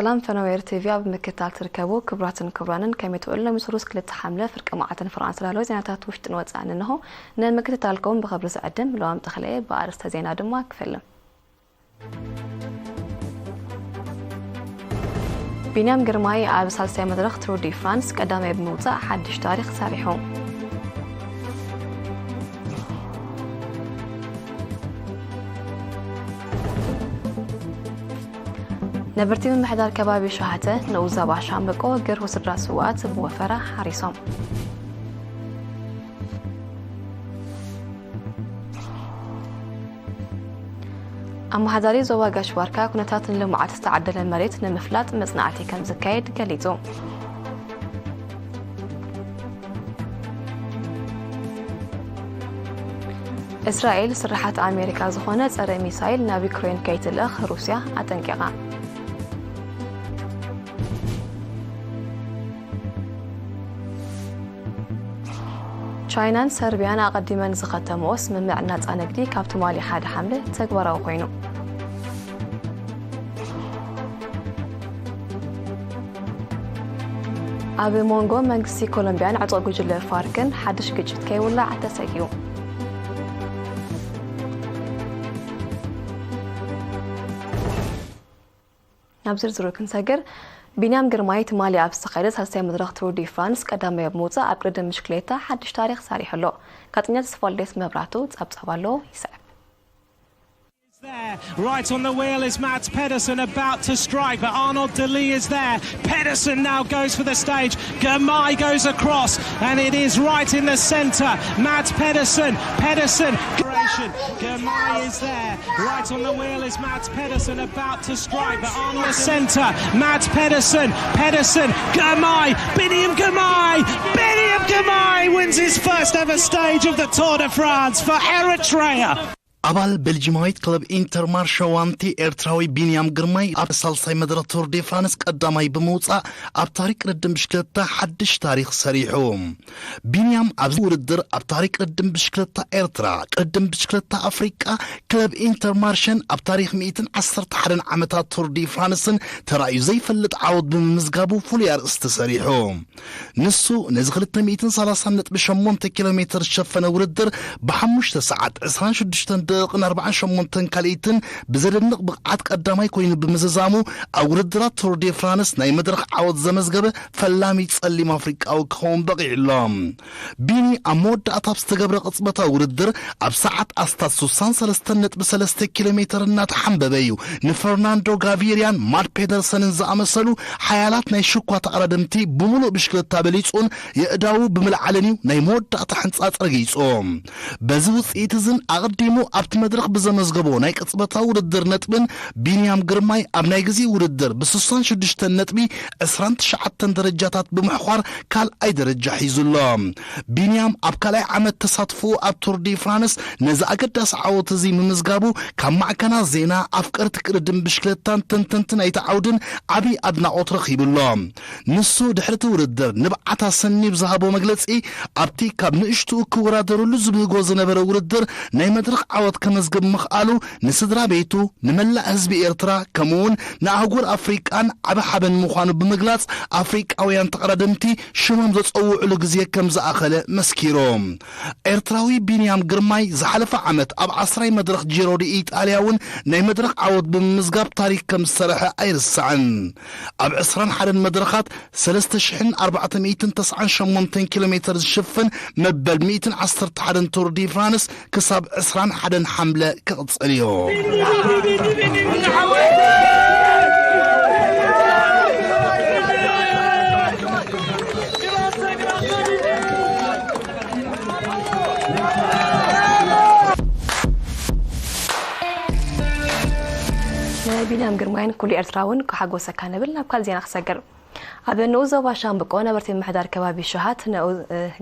ሰላም ፈነወ ኤር ቲቪ ኣብ ምክትታል ትርከቡ ክቡራትን ክቡራንን፣ ከመይ ትውዕሉ? ሎሚ ስሩስ ክልተ ሓምለ ፍርቂ መዓልትን ፍርቓን ዝተዳለወ ዜናታት ውሽጥን ወጻእን እንሆ። ንምክትታልኩም ብኽብሪ ዝዕድም ለዋም ተኽለየ፣ ብኣርእስተ ዜና ድማ ክፈልም። ቢንያም ግርማይ ኣብ ሳልሳይ መድረኽ ቱር ዲ ፍራንስ ቀዳማይ ብምውጻእ ሓድሽ ታሪኽ ሰሪሑ። ነበርቲ ምምሕዳር ከባቢ ሸውሃተ ንኡስ ዞባ ሻምበቆ ገርሁ ስድራ ስውኣት ብወፈራ ሓሪሶም። ኣመሓዳሪ ዞባ ጋሽ ባርካ ኩነታት ንልምዓት ዝተዓደለ መሬት ንምፍላጥ መጽናዕቲ ከም ዝካየድ ገሊጹ። እስራኤል ስርሓት ኣሜሪካ ዝኾነ ጸረ ሚሳይል ናብ ዩክሬን ከይትልእኽ ሩስያ ኣጠንቂቓ። ቻይናን ሰርቢያን ኣቐዲመን ዝኸተምኦ ስምምዕ ናጻ ንግዲ ካብ ትማሊ ሓደ ሓምለ ተግባራዊ ኮይኑ። ኣብ መንጎ መንግስቲ ኮሎምቢያን ዕጡቕ ጉጅለ ፋርክን ሓድሽ ግጭት ከይውላዕ ተሰጊኡ። ናብ ዝርዝሩ ክንሰግር፣ ቢንያም ግርማይ ትማሊ ኣብ ዝተኻየደ ሳልሳይ መድረኽ ቱር ዲ ፍራንስ ቀዳማይ ብምውጻእ ኣብ ቅድድም ብሽክሌታ ሓድሽ ታሪኽ ሰሪሑ ኣሎ። ጋዜጠኛ ተስፋልደት መብራህቱ ጸብጻብ ኣለዎ፣ ይስዕብ። There, right on the wheel is Mads Pedersen, about to strike, but Arnaud De Lee is there. Pedersen now goes for the stage. Girmay goes across, and it is right in the centre. Mads Pedersen, Pedersen, Girmay is there. Right on the wheel is Mads Pedersen, about to strike, but Arnaud centre. Mads Pedersen, Pedersen, Girmay, Biniam Girmay, Biniam Girmay wins his first ever stage of the Tour de France for Eritrea. ኣባል ቤልጂማዊት ክለብ ኢንተርማርሸ ዋንቲ ኤርትራዊ ቢንያም ግርማይ ኣብ ሳልሳይ መድረኽ ቱር ዴ ፍራንስ ቀዳማይ ብምውጻእ ኣብ ታሪክ ቅድድም ብሽክለታ ሓድሽ ታሪኽ ሰሪሑ። ቢንያም ኣብዚ ውድድር ኣብ ታሪክ ቅድድም ብሽክለታ ኤርትራ፣ ቅድድም ብሽክለታ ኣፍሪቃ፣ ክለብ ኢንተርማርሸን ኣብ ታሪክ ሚእትን ዓሰርተ ሓደን ዓመታት ቱር ዲ ፍራንስን ተራእዩ ዘይፈልጥ ዓወት ብምምዝጋቡ ፍሉይ ኣርእስቲ ሰሪሑ። ንሱ ነዚ ክልተ ሚእትን ሰላሳን ነጥቢ ሸሞንተ ኪሎ ሜትር ዝሸፈነ ውድድር ብሓሙሽተ ሰዓት ዕስራን ሽዱሽተን ደቂቕን ኣርባዓን ሸሞንተን ካልኢትን ብዘደንቕ ብቕዓት ቀዳማይ ኮይኑ ብምዝዛሙ ኣብ ውድድራት ቱር ዴ ፍራንስ ናይ መድረኽ ዓወት ዘመዝገበ ፈላሚ ጸሊም ኣፍሪቃዊ ክኸውን በቒዑ ኣሎ። ቢኒ ኣብ መወዳእታ ኣብ ዝተገብረ ቅጽበታዊ ውድድር ኣብ ሰዓት ኣስታት ስሳን ሰለስተን ነጥቢ ሰለስተ ኪሎ ሜትር እናተሓንበበ እዩ ንፈርናንዶ ጋቪርያን ማት ፔደርሰንን ዝኣመሰሉ ሓያላት ናይ ሽኳ ተቐዳደምቲ ብምሉእ ብሽክለታ በሊጹን የእዳዉ ብምልዓልን እዩ ናይ መወዳእታ ሕንጻጽ ረጊጹ። በዚ ውጽኢት እዝን ኣቐዲሙ ኣብቲ መድረኽ ብዘመዝገቦ ናይ ቅጽበታዊ ውድድር ነጥብን ቢንያም ግርማይ ኣብ ናይ ግዜ ውድድር ብ ስሳን ሽዱሽተን ነጥቢ ዕስራን ትሽዓተን ደረጃታት ብምሕዃር ካልኣይ ደረጃ ሒዙ ኣሎ። ቢንያም ኣብ ካልኣይ ዓመት ተሳትፎኡ ኣብ ቱር ዲ ፍራንስ ነዚ ኣገዳሲ ዓወት እዚ ምምዝጋቡ ካብ ማዕከናት ዜና፣ ኣፍቀርቲ ቅድድም ብሽክለታን ተንተንቲ ናይቲ ዓውድን ዓቢ ኣድናቖት ረኺቡ ኣሎ። ንሱ ድሕሪ እቲ ውድድር ንብዓት ኣሰንዩ ብዝሃቦ መግለጺ ኣብቲ ካብ ንእሽትኡ ክወዳደረሉ ዝብህጎ ዝነበረ ውድድር ናይ መድረኽ ዓወት ከመዝግብ ምኽኣሉ ንስድራ ቤቱ፣ ንመላእ ህዝቢ ኤርትራ ከምኡውን ንኣህጉር ኣፍሪቃን ዓቢ ሓበን ምዃኑ ብምግላጽ ኣፍሪቃውያን ተቐዳደምቲ ሽሞም ዘጸውዕሉ ግዜ ከም ዝኣኸለ መስኪሩ። ኤርትራዊ ቢንያም ግርማይ ዝሓለፈ ዓመት ኣብ ዓስራይ መድረኽ ጂሮ ዲ ኢጣልያ እውን ናይ መድረኽ ዓወት ብምምዝጋብ ታሪክ ከም ዝሰርሐ ኣይርሳዕን። ኣብ ዕስራን ሓደን መድረኻት ሰለስተ ሽሕን ኣርባዕተ ሚእትን ተስዓን ሸሞንተን ኪሎ ሜትር ዝሽፍን መበል ሚእትን ዓሰርተ ሓደን ቱር ዲ ፍራንስ ክሳብ ዕስራን ሓደን ሓምለ ክቕጽል እዩ። ንቢንያም ግርማይን ኩሉ ኤርትራውን ክሓጎሰካ ንብል። ናብ ካልእ ዜና ክሰግር። ኣብ ንኡስ ዞባ ሻምብቆ ነበርቲ ምምሕዳር ከባቢ ሸውሃት ንኡስ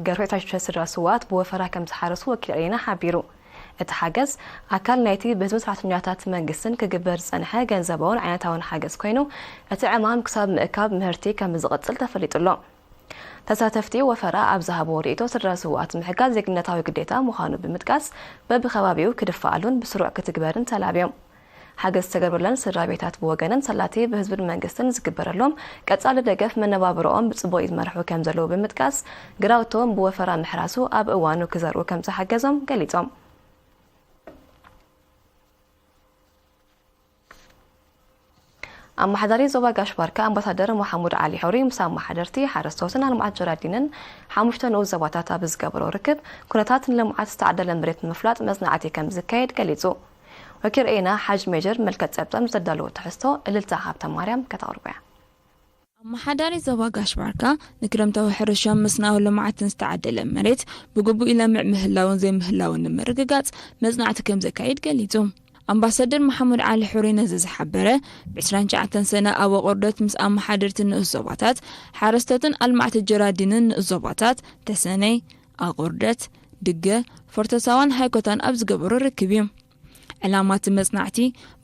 ገርሁ ዕስራን ሽዱሽተ ስድራ ስውኣት ብወፈራ ከም ዝሓረሱ ወኪል ሬና ሓቢሩ። እቲ ሓገዝ ኣካል ናይቲ ብህዝቢ ሰራሕተኛታት መንግስትን ክግበር ዝጸንሐ ገንዘባውን ዓይነታውን ሓገዝ ኮይኑ፣ እቲ ዕማም ክሳብ ምእካብ ምህርቲ ከም ዝቕጽል ተፈሊጡ ኣሎ። ተሳተፍቲ ወፈራ ኣብ ዝሃብዎ ርእይቶ፣ ስድራ ስውኣት ምሕጋዝ ዜግነታዊ ግዴታ ምዃኑ ብምጥቃስ፣ በብከባቢኡ ክድፈኣሉን ብስሩዕ ክትግበርን ተላብዮም። ሓገዝ ዝተገብረለን ስድራ ቤታት ብወገነን ሰላቲ ብህዝብን መንግስትን ዝግበረሎም ቀጻሊ ደገፍ መነባብሮኦም ብጽቡቕ ይመርሑ ከም ዘለዉ ብምጥቃስ፣ ግራውቶም ብወፈራ ምሕራሱ ኣብ እዋኑ ክዘርኡ ከም ዝሓገዞም ገሊጾም። ኣመሓዳሪ ዞባ ጋሽ ባርካ ኣምባሳደር መሓሙድ ዓሊ ሑሪ ምስ ኣመሓደርቲ፣ ሓረስቶትን ኣልማዓት ጀራዲንን ሓሙሽተ ንኡስ ዞባታት ኣብ ዝገበሮ ርክብ፣ ኩነታት ንልምዓት ዝተዓደለ መሬት ንምፍላጥ መጽናዕቲ ከም ዝካየድ ገሊጹ። ወኪል ሬና ሓጅ ሜጀር መልከት ጸብጸም ዘዳለዎ ትሕዝቶ እልልታ ሃብተ ማርያም ከተቕርቦ እያ። ኣመሓዳሪ ዞባ ጋሽ ባርካ ንክረምታዊ ሕርሻን መስናዊ ልምዓትን ዝተዓደለ መሬት ብግቡእ ይለምዕ ምህላውን ዘይምህላውን ንምርግጋጽ መጽናዕቲ ከም ዘካይድ ገሊጹ። ኣምባሳደር መሓሙድ ዓሊ ሑሪ ነዚ ዝሓበረ፣ ብ ዕስራን ትሽዓተን ሰነ ኣብ ኣቑርደት ምስ ኣመሓደርቲ ንኡስ ዞባታት፣ ሓረስቶትን ኣልማዕቲ ጀራዲንን ንኡስ ዞባታት ተሰነይ፣ ኣቑርደት፣ ድገ፣ ፎርቶሳዋን ሃይኮታን ኣብ ዝገበሮ ርክብ እዩ። ዕላማ እቲ መጽናዕቲ፣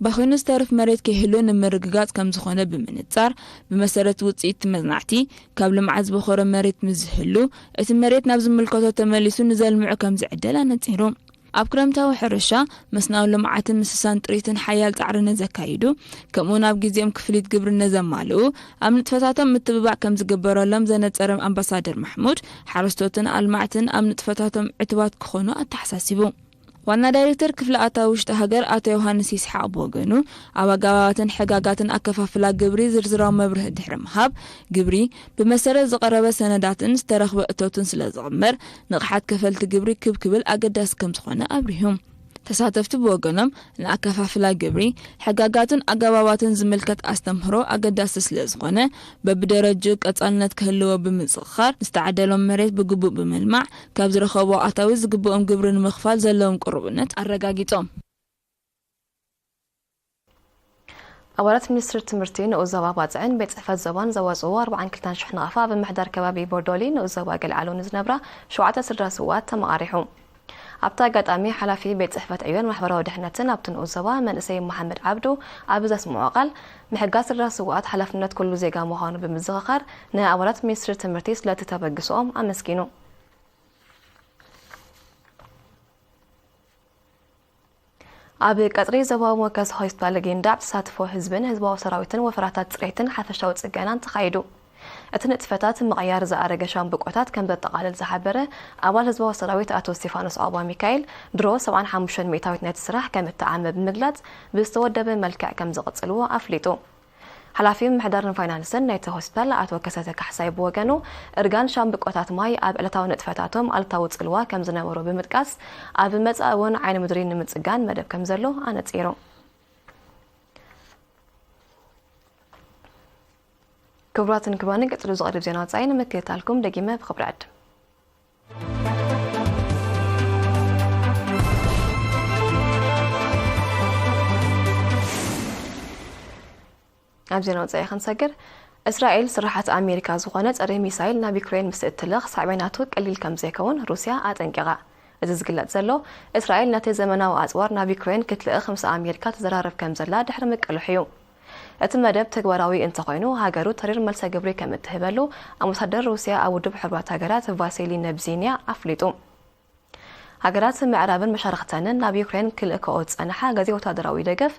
ባኺኑ ዝተርፍ መሬት ከይህሉ ንምርግጋጽ ከም ዝኾነ ብምንጻር፣ ብመሰረት ውጽኢት እቲ መጽናዕቲ፣ ካብ ልምዓት ዝበኾረ መሬት ምስ ዝህሉ፣ እቲ መሬት ናብ ዝምልከቶ ተመሊሱ ንዘልምዑ ከም ዝዕደል ኣነጺሩ። ኣብ ክረምታዊ ሕርሻ፣ መስናዊ ልምዓትን ምስሳን ጥሪትን ሓያል ጻዕሪ ነዘካይዱ፣ ከምኡ ናብ ግዜኦም ክፍሊት ግብሪ ነዘማልኡ፣ ኣብ ንጥፈታቶም ምትብባዕ ከም ዝግበረሎም ዘነጸረ ኣምባሳደር ማሕሙድ፣ ሓረስቶትን ኣልማዕትን ኣብ ንጥፈታቶም ዕቱባት ክኾኑ ኣተሓሳሲቡ። ዋና ዳይሬክተር ክፍሊ ኣታዊ ውሽጢ ሃገር ኣቶ ዮሃንስ ይስሓቕ ብወገኑ፣ ኣብ ኣገባባትን ሕጋጋትን ኣከፋፍላ ግብሪ ዝርዝራዊ መብርሂ ድሕሪ ምሃብ፣ ግብሪ ብመሰረት ዝቐረበ ሰነዳትን ዝተረኽበ እቶትን ስለ ዝቕመር፣ ንቕሓት ከፈልቲ ግብሪ ክብ ክብል ኣገዳሲ ከም ዝኾነ ኣብሪሁ። ተሳተፍቲ ብወገኖም፣ ንኣከፋፍላ ግብሪ፣ ሕጋጋትን ኣገባባትን ዝምልከት ኣስተምህሮ ኣገዳሲ ስለ ዝኾነ፣ በብደረጅኡ ቀጻልነት ክህልዎ ብምጽኽኻር፣ ዝተዓደሎም መሬት ብግቡእ ብምልማዕ፣ ካብ ዝረኸብዎ ኣታዊ ዝግብኦም ግብሪ ንምኽፋል ዘለዎም ቅሩብነት ኣረጋጊጾም። ኣባላት ሚኒስትሪ ትምህርቲ ንኡስ ዞባ ባጽዕን ቤት ጽሕፈት ዞባን ዘዋጽእዎ ኣርባዓን ክልተን ሽሕ ናቕፋ ኣብ ምምሕዳር ከባቢ ቦርዶሊ ንኡስ ዞባ ገልዓሎ ንዝነብራ ሸውዓተ ስድራ ስውኣት ተመቓሪሑ። ኣብቲ ኣጋጣሚ፣ ሓላፊ ቤት ጽሕፈት ዕዮን ማሕበራዊ ድሕነትን ኣብቲ ንኡስ ዞባ መንእሰይ መሓመድ ዓብዱ ኣብ ዘስምዖ ቃል፣ ምሕጋዝ ስድራ ስውኣት ሓላፍነት ኩሉ ዜጋ ምዃኑ ብምዝኽኻር፣ ንኣባላት ሚኒስትሪ ትምህርቲ ስለቲ ተበግሶኦም ኣመስጊኑ። ኣብ ቀጽሪ ዞባዊ መርካዝ ሆስፒታል ጊንዳዕ ብተሳትፎ ህዝብን ህዝባዊ ሰራዊትን ወፈራታት ጽሬትን ሓፈሻዊ ጽገናን ተኻይዱ። እቲ ንጥፈታት ምቕያር ዝኣረገ ሻምብቆታት ከም ዘጠቓልል ዝሓበረ ኣባል ህዝባዊ ሰራዊት ኣቶ እስቲፋኖስ ኣባ ሚካኤል፣ ድሮ ሰብዓን ሓሙሽተን ሚእታዊት ናይቲ ስራሕ ከም እተዓመ ብምግላጽ፣ ብዝተወደበ መልክዕ ከም ዝቕጽልዎ ኣፍሊጡ። ሓላፊ ምምሕዳርን ፋይናንስን ናይቲ ሆስፒታል ኣቶ ከሰተ ካሕሳይ ብወገኑ፣ እርጋን ሻምብቆታት ማይ ኣብ ዕለታዊ ንጥፈታቶም ኣሉታዊ ጽልዋ ከም ዝነበሮ ብምጥቃስ፣ ኣብ መጻኢ እውን ዓይኒ ምድሪ ንምጽጋን መደብ ከም ዘሎ ኣነጺሩ። ክቡራትን ክቡራንን፣ ቀጺሉ ዝቐርብ ዜና ወጻኢ ንምክትታልኩም ደጊመ ብኽብሪ ዕድም። ኣብ ዜና ወጻኢ ክንሰግር፣ እስራኤል ስርሓት ኣሜሪካ ዝኾነ ጸረ ሚሳይል ናብ ዩክሬን ምስ እትልእኽ፣ ሳዕቤናቱ ቀሊል ከም ዘይከውን ሩስያ ኣጠንቂቓ። እዚ ዝግለጽ ዘሎ፣ እስራኤል ነቲ ዘመናዊ ኣጽዋር ናብ ዩክሬን ክትልእኽ ምስ ኣሜሪካ ትዘራረብ ከም ዘላ ድሕሪ ምቅልሑ እዩ። እቲ መደብ ተግባራዊ እንተኾይኑ፣ ሃገሩ ተሪር መልሰ ግብሪ ከም እትህበሉ ኣምባሳደር ሩስያ ኣብ ውድብ ሕቡራት ሃገራት ቫሲሊ ነብዚንያ ኣፍሊጡ። ሃገራት ምዕራብን መሻርኽተንን ናብ ዩክሬን ክልእክኦ ዝጸንሓ ገዜ ወታደራዊ ደገፍ፣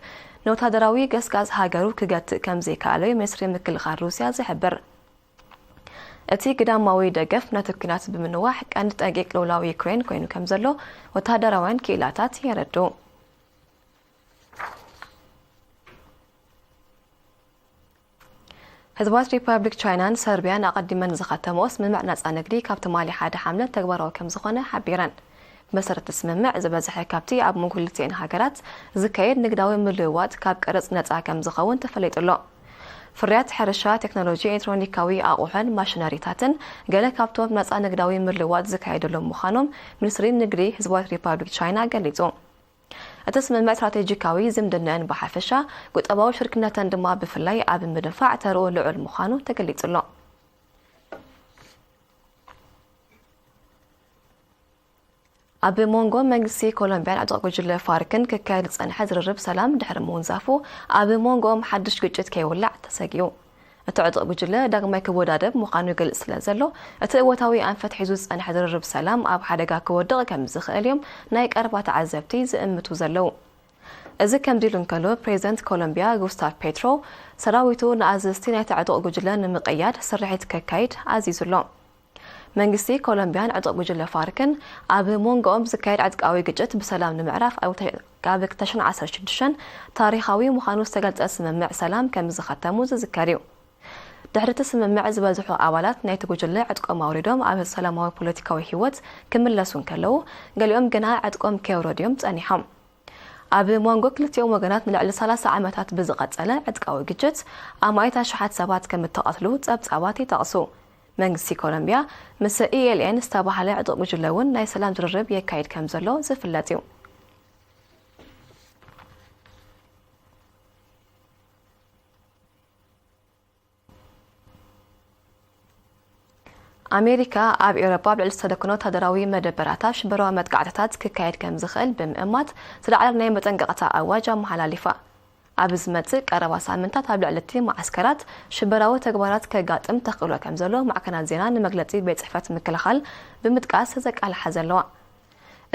ንወታደራዊ ገስጋስ ሃገሩ ክገትእ ከም ዘይከኣለ እዩ ሚኒስትሪ ምክልኻል ሩስያ ዝሕብር። እቲ ግዳማዊ ደገፍ ነቲ ኲናት ብምንዋሕ ቀንዲ ጠንቂ ቅልውላው ዩክሬን ኮይኑ ከም ዘሎ ወታደራውያን ክኢላታት የረድኡ። ህዝባት ሪፐብሊክ ቻይናን ሰርቢያን ኣቐዲመን ዝኸተመኦ ስምምዕ ናጻ ንግዲ ካብ ትማሊ ሓደ ሓምለ ተግባራዊ ከም ዝኾነ ሓቢረን። ብመሰረት እቲ ስምምዕ፣ ዝበዝሐ ካብቲ ኣብ መንጎ ክልቲኤን ሃገራት ዝካየድ ንግዳዊ ምልውዋጥ ካብ ቀረጽ ነጻ ከም ዝኸውን ተፈሊጡ ኣሎ። ፍርያት ሕርሻ፣ ቴክኖሎጂ፣ ኤሌክትሮኒካዊ ኣቑሑን ማሽነሪታትን ገለ ካብቶም ናጻ ንግዳዊ ምልውዋጥ ዝካየደሎም ምዃኖም ሚኒስትሪ ንግዲ ህዝባዊት ሪፓብሊክ ቻይና ገሊጹ። እቲ ስምምዕ ስትራቴጂካዊ ዝምድነአን ብሓፈሻ፣ ቁጠባዊ ሽርክነተን ድማ ብፍላይ ኣብ ምድንፋዕ ተርኡ ልዑል ምዃኑ ተገሊጹ ኣሎ። ኣብ መንጎ መንግስቲ ኮሎምቢያን ዕጡቕ ጉጅለ ፋርክን ክካየድ ዝጸንሐ ዝርርብ ሰላም ድሕሪ ምውንዛፉ፣ ኣብ መንጎኦም ሓድሽ ግጭት ከይውላዕ ተሰጊኡ። እቲ ዕጡቕ ጉጅለ ዳግማይ ክወዳደብ ምዃኑ ይገልጽ ስለ ዘሎ፣ እቲ እወታዊ ኣንፈት ሒዙ ዝጸንሐ ዝርርብ ሰላም ኣብ ሓደጋ ክወድቕ ከም ዝኽእል እዮም ናይ ቀረባ ተዓዘብቲ ዝእምቱ ዘለዉ። እዚ ከምዚ ኢሉ እንከሎ፣ ፕሬዚደንት ኮሎምቢያ ጉስታቭ ፔትሮ ሰራዊቱ ንኣዘዝቲ ናይቲ ዕጡቕ ጉጅለ ንምቕያድ ስርሒት ከካይድ ኣዚዙ ኣሎ። መንግስቲ ኮሎምቢያን ዕጡቕ ጉጅለ ፋርክን ኣብ መንጎኦም ዝካየድ ዕጥቃዊ ግጭት ብሰላም ንምዕራፍ ኣብ ክልተ ሽሕን ዓሰርተ ሽዱሽተን ታሪኻዊ ምዃኑ ዝተገልጸ ስምምዕ ሰላም ከም ዝኸተሙ ዝዝከር እዩ። ድሕሪ እቲ ስምምዕ ዝበዝሑ ኣባላት ናይቲ ጉጅለ ዕጥቆም ኣውሪዶም ኣብ ሰላማዊ ፖለቲካዊ ህይወት ክምለሱ እንከለዉ፣ ገሊኦም ግና ዕጥቆም ከየውረዱ እዮም ጸኒሖም። ኣብ መንጎ ክልቲኦም ወገናት ንልዕሊ ሰላሳ ዓመታት ብዝቐጸለ ዕጥቃዊ ግጭት ኣማኢት ኣሽሓት ሰባት ከም እተቐትሉ ጸብጻባት ይጠቕሱ። መንግስቲ ኮሎምቢያ ምስ ኢ ኤል ኤን ዝተባህለ ዕጡቕ ጉጅለ እውን ናይ ሰላም ዝርርብ የካይድ ከም ዘሎ ዝፍለጥ እዩ። ኣሜሪካ ኣብ ኤውሮጳ ኣብ ልዕሊ ዝተደኮነ ወታደራዊ መደበራታ ሽበራዊ መጥቃዕትታት ክካየድ ከም ዝኽእል ብምእማት ዝለዓለ ናይ መጠንቀቕታ ኣዋጅ ኣመሓላሊፋ። ኣብ ዝመጽእ ቀረባ ሳምንታት ኣብ ልዕሊ እቲ መዓስከራት ሽበራዊ ተግባራት ከጋጥም ተኽእሎ ከም ዘሎ ማዕከናት ዜና ንመግለጺ ቤት ጽሕፈት ምክልኻል ብምጥቃስ ዘቃልሓ ዘለዋ።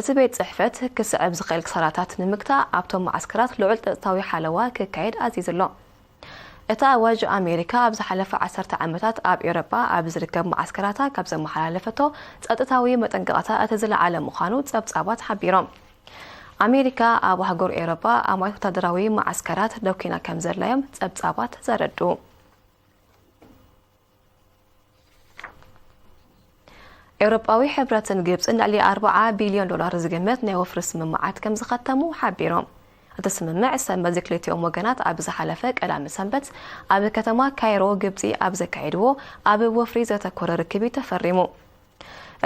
እቲ ቤት ጽሕፈት ክስዕብ ዝኽእል ክሳራታት ንምግታእ ኣብቶም መዓስከራት ልዑል ጸጥታዊ ሓለዋ ክካየድ ኣዚዙ ኣሎ። እቲ ኣዋጅ ኣሜሪካ ኣብ ዝሓለፈ ዓሰርተ ዓመታት ኣብ ኤውሮጳ ኣብ ዝርከብ መዓስከራታ ካብ ዘመሓላለፈቶ ጸጥታዊ መጠንቀቕታ እቲ ዝለዓለ ምዃኑ ጸብጻባት ሓቢሮም። ኣሜሪካ ኣብ ኣህጉር ኤውሮጳ ኣማኢት ወታደራዊ መዓስከራት ደኪና ከም ዘላዮም ጸብጻባት ዘረድኡ። ኤውሮጳዊ ሕብረትን ግብጽን ልዕሊ ኣርብዓ ቢልዮን ዶላር ዝግመት ናይ ወፍሪ ስምምዓት ከም ዝኸተሙ ሓቢሮም። እቲ ስምምዕ ሰንበት ክልቲኦም ወገናት ኣብ ዝሓለፈ ቀዳሚ ሰንበት ኣብ ከተማ ካይሮ ግብጺ ኣብ ዘካየድዎ ኣብ ወፍሪ ዘተኮረ ርክብ እዩ ተፈሪሙ።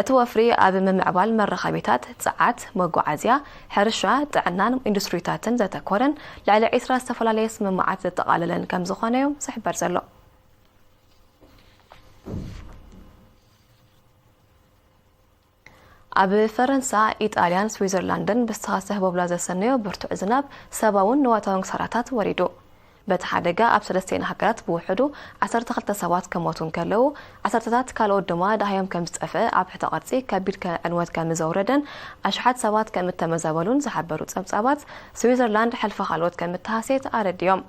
እቲ ወፍሪ ኣብ ምምዕባል መራኸቢታት፣ ጸዓት፣ መጓዓዝያ፣ ሕርሻ፣ ጥዕናን ኢንዱስትሪታትን ዘተኮረን ልዕሊ ዒስራ ዝተፈላለየ ስምምዓት ዘጠቓለለን ከም ዝኾነ እዮም ዝሕበር ዘሎ። ኣብ ፈረንሳ፣ ኢጣልያን ስዊዘርላንድን ብዝተኸስተ ህቦብላ ዘሰነዮ ብርቱዕ ዝናብ ሰብኣውን ንዋታውን ክሳራታት ወሪዱ። በቲ ሓደጋ ኣብ ሰለስቲኤን ሃገራት ብውሕዱ ዓሰርተ ክልተ ሰባት ክሞቱ እንከለዉ፣ ዓሰርተታት ካልኦት ድማ ደሃዮም ከም ዝጠፍአ፣ ኣብ ትሕተ ቅርጺ ከቢድ ከ-፣ ዕንወት ከም ዘውረደን ኣሽሓት ሰባት ከም እተመዛበሉን ዝሓበሩ ጸብጻባት፣ ስዊዘርላንድ ሕልፊ ካልኦት ከም እተሃስየት ኣረዲኦም።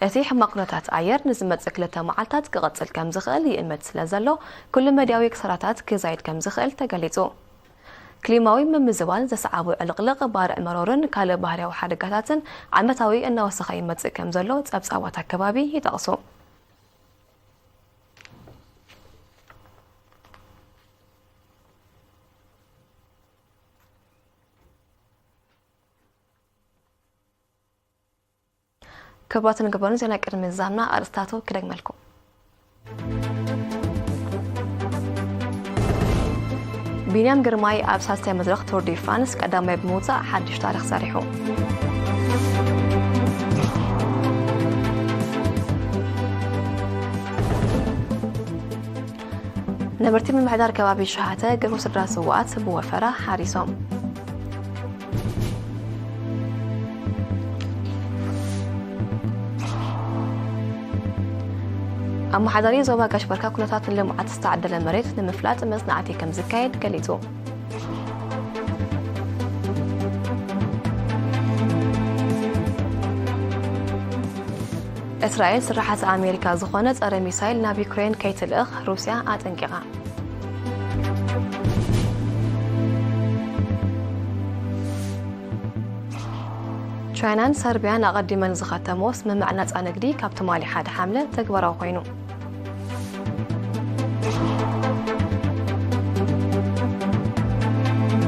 እቲ ሕማቕ ኩነታት ኣየር ንዝመጽእ ክልተ መዓልታት ክቕጽል ከም ዝኽእል ይእመት ስለ ዘሎ፣ ኩሉ መድያዊ ክሳራታት ክዛይድ ከም ዝኽእል ተገሊጹ። ክሊማዊ ምምዝባል ዘስዓቦ ዕልቕልቕ፣ ባርዕ መሮርን ካልእ ባህርያዊ ሓደጋታትን ዓመታዊ እናወሰኸ ይመጽእ ከም ዘሎ ጸብጻባት ኣከባቢ ይጠቕሱ። ክቡራትን ክቡራን፣ ዜና ቅድሚ ምዝዛምና ኣርእስታቱ ክደግመልኩም። ቢንያም ግርማይ ኣብ ሳልሳይ መድረኽ ቱር ዲ ፍራንስ ቀዳማይ ብምውጻእ ሓድሽ ታሪኽ ሰሪሑ። ነበርቲ ምምሕዳር ከባቢ ሸሃተ ገርሁ ስድራ ስውኣት ብወፈራ ሓሪሶም። ኣመሓዳሪ ዞባ ጋሽ በርካ ኩነታት ንልምዓት ዝተዓደለ መሬት ንምፍላጥ መጽናዕቲ ከም ዝካየድ ገሊጹ። እስራኤል ስራሓት ኣሜሪካ ዝኾነ ጸረ ሚሳይል ናብ ዩክሬን ከይትልእኽ ሩስያ ኣጠንቂቓ። ቻይናን ሰርቢያን ኣቐዲመን ዝኸተምዎ ስምምዕ ናጻ ንግዲ ካብ ትማሊ ሓደ ሓምለ ተግባራዊ ኮይኑ።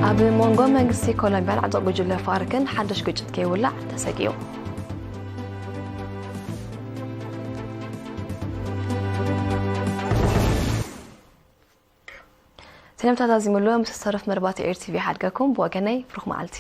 ኣብ መንጎ መንግስቲ ኮሎምቢያን ዕጡቕ ጉጅለ ፋርክን ሓድሽ ግጭት ከይውላዕ ተሰጊኡ። ዜናታት ኣዚሙሉ ምስ ዝተረፍ መርባት ኤር ቲቪ ሓድገኩም። ብወገነይ ብሩኽ መዓልቲ።